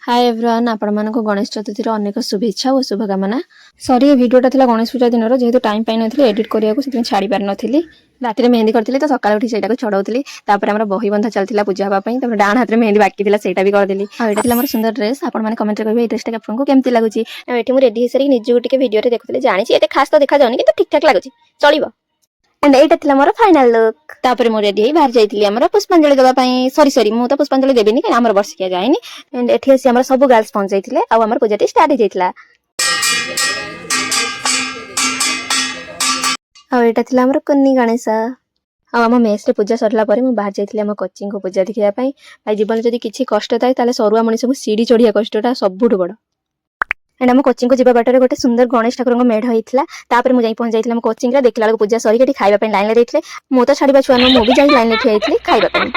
ହାଏ everyone, ଆପଣମାନଙ୍କୁ ଗଣେଶ ଚତୁର୍ଥୀର ଅନେକ ଶୁଭେଚ୍ଛା ଓ ଶୁଭକାମନା। ସରି, ଏ ଭିଡ଼ିଓଟା ଥିଲା ଗଣେଶ ପୂଜା ଦିନର। ଯେହେତୁ ଟାଇମ୍ ପାଇନଥିଲି ଏଡିଟ୍ କରିବାକୁ, ସେଥିପାଇଁ ଛାଡ଼ି ପାରିନଥିଲି। ରାତିରେ ମେହେନ୍ଦି କରିଥିଲି ତ ସକାଳେ ଉଠି ସେଇଟାକୁ ଛଡ଼ଉଥିଲି। ତାପରେ ଆମର ବହି ବନ୍ଧା ଚାଲିଥିଲା ପୂଜା ହେବା ପାଇଁ। ତାପରେ ଡାହାଣ ହାତରେ ମେହେନ୍ଦି ବାକି ଥିଲା, ସେଇଟା ବି କରିଦେଲି। ଆଉ ଏଇଟା ଥିଲା ମୋର ସୁନ୍ଦର ଡ୍ରେସ୍। ଆପଣମାନେ କମେଣ୍ଟରେ କହିବେ, ଏଇ ଡ୍ରେସଟା ଆପଣଙ୍କୁ କେମିତି ଲାଗୁଛି। ଆଉ ଏଠି ମୁଁ ରେଡି ହେଇସାରିକି ନିଜକୁ ଟିକେ ଭିଡ଼ିଓରେ ଦେଖୁଥିଲି। ଜାଣିଛି, ଏତେ ଖାସ୍ ତ ଦେଖାଯାଉନି, କିନ୍ତୁ ଠିକ୍ ଠାକ୍ ଲାଗୁଛି, ଚଳିବ। ଏଣ୍ଡ ଏଇଟା ଥିଲା ମୋର ଫାଇନାଲ ଲୁକ୍। ତାପରେ ମୁଁ ରେଡି ହେଇ ବାହାରି ଯାଇଥିଲି ଆମର ପୁଷ୍ପାଞ୍ଜଳି ଦେବା ପାଇଁ। ସରି ସରି, ମୁଁ ତ ପୁଷ୍ପାଞ୍ଜଳି ଦେବିନି, କାରଣ ଆମର ବର୍ଷିକିଆ ଯାଇନି। ଏଣ୍ଡ ଏଠି ଆସି ଆମର ସବୁ ଗାର୍ଲସ ପହଞ୍ଚି ଯାଇଥିଲେ ଆଉ ଆମର ପୂଜାଟି ଷ୍ଟାର୍ଟ ହେଇଯାଇଥିଲା। ଆଉ ଏଇଟା ଥିଲା ଆମର କୁନି ଗଣେଶ। ଆଉ ଆମ ମେସ୍ରେ ପୂଜା ସରିଲା ପରେ ମୁଁ ବାହାରି ଯାଇଥିଲି ଆମ କୋଚିଂକୁ ପୂଜା ଦେଖିବା ପାଇଁ। ଭାଇ, ଜୀବନରେ ଯଦି କିଛି କଷ୍ଟ ଥାଏ, ତାହେଲେ ସରୁଆ ମଣିଷକୁ ସିଡ଼ି ଚଢ଼ିବା କଷ୍ଟଟା ସବୁଠୁ ବଡ଼। ଆଣ୍ଡ ଆମ କୋଚିଂକୁ ଯିବା ବାଟରେ ଗୋଟେ ସୁନ୍ଦର ଗଣେଶ ଠାକୁରଙ୍କ ମେଢ଼ ହେଇଥିଲା। ତାପରେ ମୁଁ ଯାଇ ପହଞ୍ଚି ଯାଇଥିଲି ଆମ କୋଚିଂରେ। ଦେଖିଲା ବେଳକୁ ପୂଜା ସରିକି ଏଠି ଖାଇବା ପାଇଁ ଲାଇନ୍ ଦେଇଥିଲେ। ମୁଁ ତ ଛାଡ଼ିବା ଛୁଆ ନୁହଁ, ମୁଁ ବି ଯାଇ ଲାଇନ୍ରେ ଠିଆ ହେଇଥିଲି ଖାଇବା ପାଇଁ।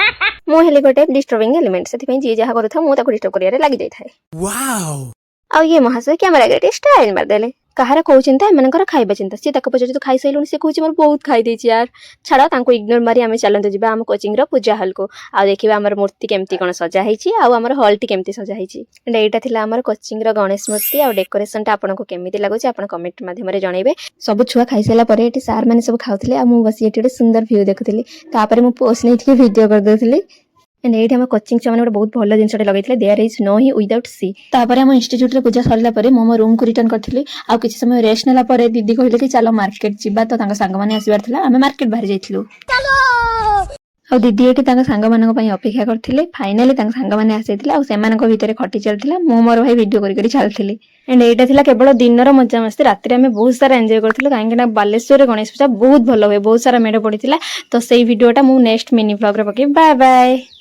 ମୁଁ ହେଲି ଗୋଟେ ଡିଷ୍ଟର୍ବିଂ ଏଲିମେଣ୍ଟ, ସେଥିପାଇଁ ଯିଏ ଯାହା କରୁଥାଉ, ମୁଁ ତାକୁ ଡିଷ୍ଟର୍ବ କରିବାରେ ଲାଗି ଯାଇଥାଏ। Wow! ଆଉ ଇଏ ମହାଶୟ କ୍ୟାମେରା ଆଗରେ ଟିକେ ଷ୍ଟାଇଲ ମାରିଦେଲେ। କାହାର କୋଉ ଚିନ୍ତା, ଏମାନଙ୍କର ଖାଇବା ଚିନ୍ତା। ସିଏ ତାକୁ ପଚାରୁଛି, "ତୁ ଖାଇସାରିଲୁଣି?" ସେ କହୁଛି, "ମୋର ବହୁତ ଖାଇଦେଇଛି ୟାର।" ଛାଡ଼, ତାଙ୍କୁ ଇଗ୍ନୋର ମାରି ଆମେ ଚାଲନ୍ତୁ ଯିବା ଆମ କୋଚିଂର ପୂଜା ହଲ୍କୁ ଆଉ ଦେଖିବା ଆମର ମୂର୍ତ୍ତି କେମିତି କ'ଣ ସଜା ହେଇଛି ଆଉ ଆମର ହଲ୍ଟି କେମିତି ସଜା ହେଇଛି। And ଏଇଟା ଥିଲା ଆମର କୋଚିଂର ଗଣେଶ ମୂର୍ତ୍ତି। ଆଉ ଡେକୋରେସନଟା ଆପଣଙ୍କୁ କେମିତି ଲାଗୁଛି, ଆପଣ କମେଣ୍ଟ ମାଧ୍ୟମରେ ଜଣେଇବେ। ସବୁ ଛୁଆ ଖାଇସାରିଲା ପରେ ଏଠି ସାର୍ ମାନେ ସବୁ ଖାଉଥିଲେ ଆଉ ମୁଁ ବସି ଏଠି ଗୋଟେ ସୁନ୍ଦର ଭ୍ୟୁ ଦେଖୁଥିଲି। ତାପରେ ମୁଁ ପୋଜ୍ ନେଇ ଟିକେ ଭିଡ଼ିଓ କରିଦେଉଥିଲି। And ଏଇଠି ଆମ କୋଚିଂ ଛୁଆମାନେ ଗୋଟେ ବହୁତ ଭଲ ଜିନିଷଟେ ଲଗେଇଥିଲେ, "There is no he without she." ତାପରେ ଆମ ଇନଷ୍ଟିଚ୍ୟୁଟ୍ରେ ପୂଜା ସରିଲା ପରେ ମୁଁ ମୋ ରୁମ୍କୁ ରିଟର୍ନ କରିଥିଲି। ଆଉ କିଛି ସମୟ ରେଷ୍ଟ ନେଲା ପରେ ଦିଦି କହିଲେ କି ଚାଲ ମାର୍କେଟ ଯିବା। ତ ତାଙ୍କ ସାଙ୍ଗମାନେ ଆସିବାର ଥିଲା, ଆମେ ମାର୍କେଟ ବାହାରି ଯାଇଥିଲୁ। ଆଉ ଦିଦି ଏଠି ତାଙ୍କ ସାଙ୍ଗମାନଙ୍କ ପାଇଁ ଅପେକ୍ଷା କରିଥିଲେ। ଫାଇନାଲି ତାଙ୍କ ସାଙ୍ଗମାନେ ଆସିଯାଇଥିଲେ ଆଉ ସେମାନଙ୍କ ଭିତରେ ଖଟି ଚାଲିଥିଲା। ମୁଁ ମୋର ଭାଇ ଭିଡ଼ିଓ କରି କରି ଚାଲିଥିଲି। ଆଣ୍ଡ ଏଇଟା ଥିଲା କେବଳ ଦିନର ମଜାମସ୍ତି। ରାତିରେ ଆମେ ବହୁତ ସାରା ଏନ୍ଜୟ କରିଥିଲୁ, କାହିଁକି ନା ବାଲେଶ୍ୱରରେ ଗଣେଶ ପୂଜା ବହୁତ ଭଲ ହୁଏ, ବହୁତ ସାରା ମେଢ଼ ପଡ଼ିଥିଲା। ତ ସେଇ ଭିଡ଼ିଓଟା ମୁଁ ନେକ୍ସଟ ମିନି ବ୍ଲଗ୍ରେ ପକେଇବି। Bye bye.